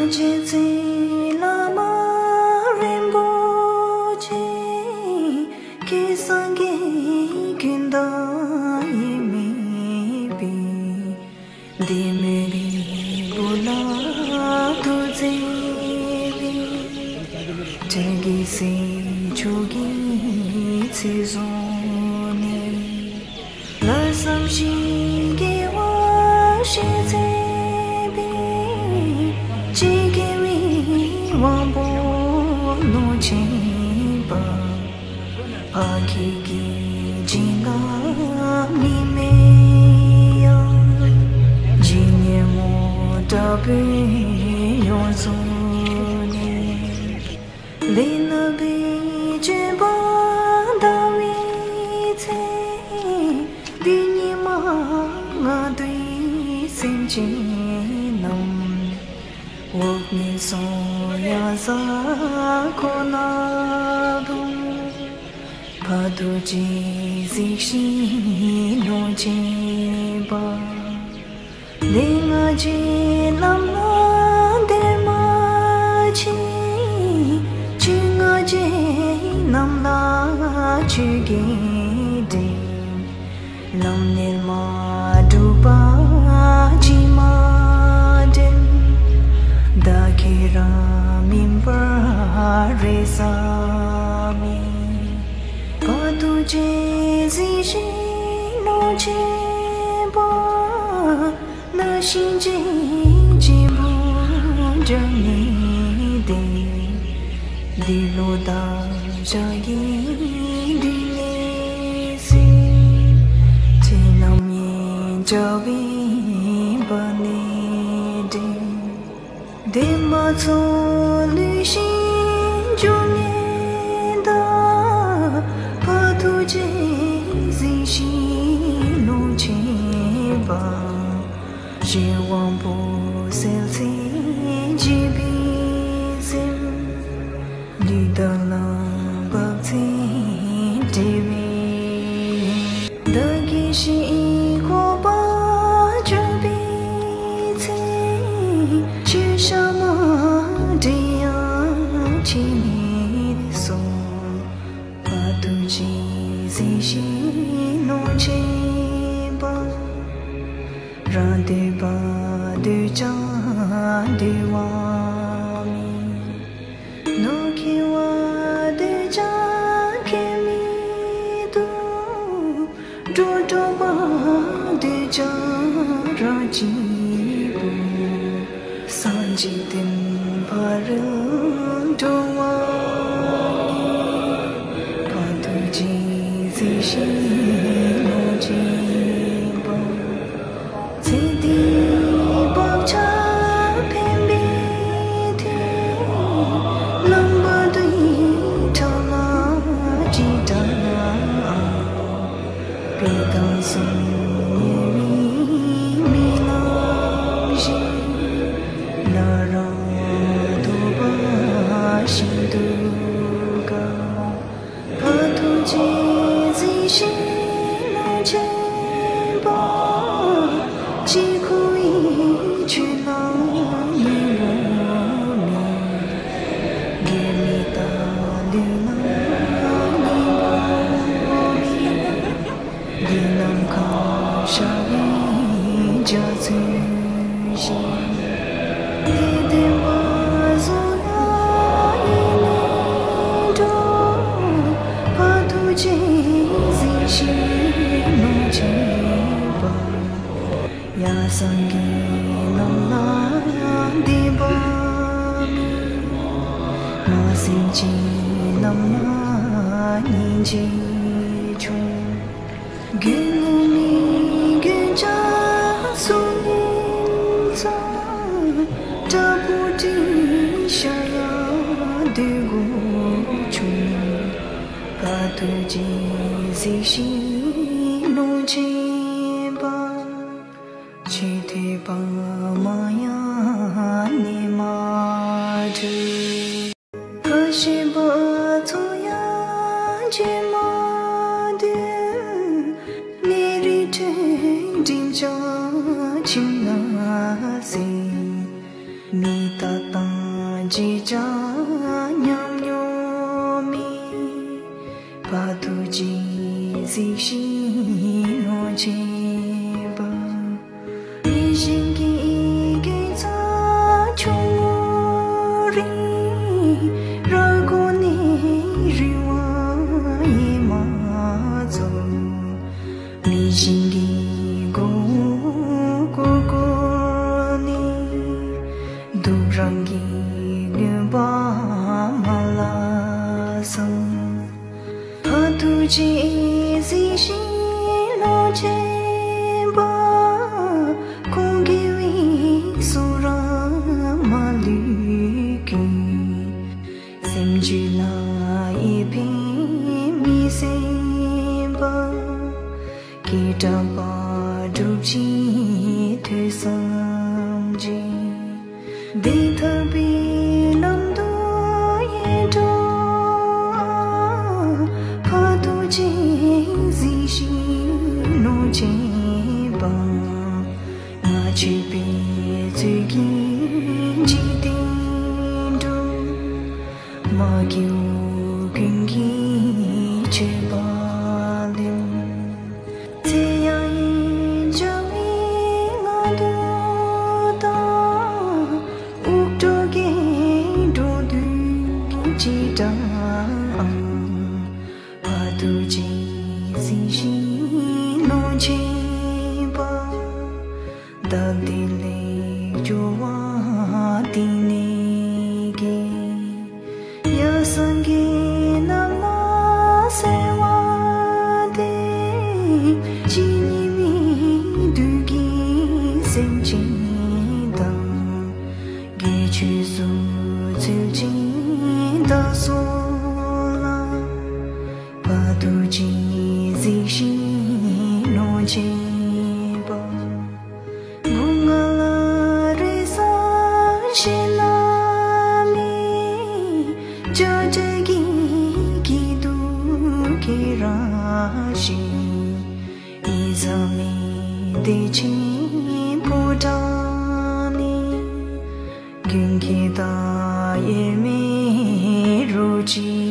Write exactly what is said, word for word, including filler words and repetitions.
རྗེ་བཙུན་བླ་མ་རིན་པོ་ཆེ། ཀྱེ་སངས་རྒྱས་ཀུན་བདག་དབྱེར་མེད་པའི། བདེ་མོའི་རིལ་བུ་ལ་ཐུགས་བརྩེ་བས། འབྲས་དགའི་ཟས་མཆོག་གི་ཚིག་བཟུང་ནས། ལྷག་བསམ་ཞིང་དགེ་བ་བྱས་ཚེ་འདི། ཅི་དགེ་བའི་དབང་པོ་ལོངས་སྤྱད་པ། ཕ་ཁྱིམ་གྱི་སྦྱིན་བདག་མི་མེད་ཡང་། ཇི་སྙེད་མོ་དྲག་པོས་ཡོངས་བཟུང་ནས། ལས་ནག་པོའི་སྤྱོད་པ་འདའ་བའི་ཚེ། དེ་ཉིད་མ་ང་འདུས་སེམས་ཅན་རྣམས། འོག་མིན་སོགས་གཡང་ས་ཁོ་ན་དུ། ཕ་ཐུགས་རྗེས་གཟིགས་ཤིང་ལོངས་སྤྱད་པ། ལས་ངན་བྱས་རྣམས་ལ་འདིར་མ་མཆིས། ཆོས་ངན་བྱས་རྣམས་ལ་ཆོས་ཀྱི་འབྲེལ། ལམ་ནས་མ་བསྒྲུབས་པ་ཅིས་མ་འདྲེན། བདག་གིས་རང་མིན་པར་རེ་ས་མེད། ཕ་ཐུགས་རྗེས་གཟིགས་ཤིང་ལོངས་སྤྱད་པ། ནང་བཞིན་གྱི་སྦྱིན་པ་འདྲ་མིན་ཏེ། འདི་ལོ་བདག་ཅག་གི་མདུན་ནས་གསོལ། ཁྱེད་རྣམས་ཡིན་གྲགས་པའི་བར་ནས་འདྲེན། བདེན་པ་མཚོ་ལུས་ཤིང་འབྱུང་ངེས་དག། ཕ་ཐུགས་རྗེས་གཟིགས་ཤིང་ལོངས་སྤྱད་པ། གཞན་དབང་པོ་གསལ་ཚེ་འཇིགས་པའི་སེམས། ལུས་དག་ལ་བབས་ཚེ་བདེ་བའི། བདག་གི་ཞིང་ཁོག་པ་བཅག་པའི་ཚེ། ཆོས་བཤད་མ་འདྲེན་ཡང་ཁྱེད་ནས་གསུངས། ཕ་ཐུགས་རྗེས་གཟིགས་ཤིང་ལོངས་སྤྱད་པ། རང་འདོད་པ་འདོད་ཀྱང་འདོད་པ་མེད། ནོར་ཁེ་བ་འདོད་ཀྱང་ཁེ་མི་འདུག་འགྲོ་འགྲོ་བ་འདོད་ཀྱང་རང་གཅིག་པུ། སངས་རྒྱས་བསྟན་པ་རིལ་འགྲོ་བ་ཉིད། ཕ་ཐུགས་རྗེས་གཟིགས་ཤིང་ལོངས་སྤྱད་པ། ཚེ་འདིའི་བག་ཆགས་འཕེན་པའི་མཐུས། ལམ་བར་དུ་ཡི་དྭགས་ལ་ཅི་དྲག་ཨང་། དཔེ་དང་གཟུགས་བརྙན་རིས་མེད་ལམ་བཞིན། ན་རོ་ཐོབ་པ་ཤིན་ཏུ་དཀའ། ཕ་ཐུགས་རྗེས་གཟིགས་ཤིང་ལོངས་སྤྱད་པ། ཅི་ཁོ་བོའི་ཆོས་ལ་གཉེན་པོ་མེད། དགེ་མི་དག་ལུས་ལ་གཉེན་པོ་མེད། འདི་ནམ་མཁའ་ཤར་བའི་འཇའ་ཚོན་བཞིན། དེ་བདེན་པ་བཟུང་ཡང་ཡེ་ནས་འགྲོ། ཕ་ཐུགས་རྗེས་གཟིགས་ཤིང་ལོངས་སྤྱད་པ། ཡ་སངས་རྒྱས་རྣམས་ལ་བདེན་པ་མེད། མ་སེམས་ཅན་རྣམས་ལ་སྙིང་རྗེ་ཆུང་། རྒྱུ་ནོར་མི་རྒྱུ་ཅག་སོགས་ཉིད་ཙམ། དྲག་པོ་དྲིན་ཤར་ཡང་འདོད་དགུ་ཆུང་། ཕ་ཐུགས་རྗེས་གཟིགས་ཤིང་ལོངས་སྤྱད་པ། ཆོས་ཐོས་པ་མང་ཡང་གནས་མ་གྲུབ། ཁ་ཞེ་པོ་ཚོ་ཡང་བྱེད་མ་འདོད། གནས་རིས་ཁྲོད་འགྲིམ་ཅིང་ཁྱིམ་ལ་ཟེར། མི་རྟག་དང་ ཅི་བྱ་ཉམས་མྱོང་མེད། བར་དུ་ཇི་སྲིད་ཤིང་ལོ་ཆེན་པ། མི་ཞིག་གི་དགེ་རྩ་ཆུང་ངུ་རེད། ར་གོ་ནས་རི་བ་ཡིས་མ་ཚོམ། མི་ཞིག་གི་མགོ་བོ་ཀོར་ནས་སྡུག་རང་གི་རྔོན་པ་མ་ལ་སོང་། བར་དུ་ཇི་སྲིད་ཤིང་ལོ་ཆེན་པ། ཁོང་གི་བའི་སོ་ར་མ་ལུས་ཀུན། སེམས་རྒྱུད་ལ་ཡེ་ཕན་མི་སེམས་པ། སྐད་གྲགས་པ་སྒྲུབ་ཀྱི་ཐོས་བསམ་ཅན། བདེ་ཐར་པའི་ལམ་དུ་ཡེ་འགྲོ། བར་དུ་ཇི་སྲིད་ཤིང་ལོ་ཆེན་པ། ང་མཆོད་པའི་ཚུལ་གྱིས་འཇིག་རྟེན་འགྲོ། མ་སྐྱེས་བུ་ཀུན་གྱི་མཆོད་པ་ལེན། ཚེ་ཡང་ཡིན་འཇམ་བའི་ངང་དུ་དང་། དབུགས་འགྲོ་སྐད་འགྲོ་དུས་ཅི་འདྲའམ། བར་དུ་ཇི་སྲིད་ཤིང་ལོ་ཆེན་པ། བདག་བདེ་ལེགས་སྦྱོར་བ་གཏིང་ནས་དགེ། ཡང་སངས་རྒྱས་རྣམས་ལ་གསོལ་བ་འདེབས། ཇི་སྙེད་མི་འདུས་ཀྱི་སེམས་ཅན་དང་། དགེ་ཆོས་སུ་ཚུལ་ཅན་བདག་སོགས་ལ། བར་དུ་ཇི་སྲིད་ཤིང་ལོ་ཆེན་པ། སྒོ་ང་ལ་རེ་ས་ཞེ་ལ་མེད། བྱ་བྲལ་གྱི་སྐྱིད་སྡུག་ཁྱེར་ཞིང་། ཡིད་ཚིམ་མི་བདེ་ཆེན་པོ་དྲངས་ནས། ཀུན་མཁྱེན་དང་དབྱེར་མེད་རོ་གཅིག་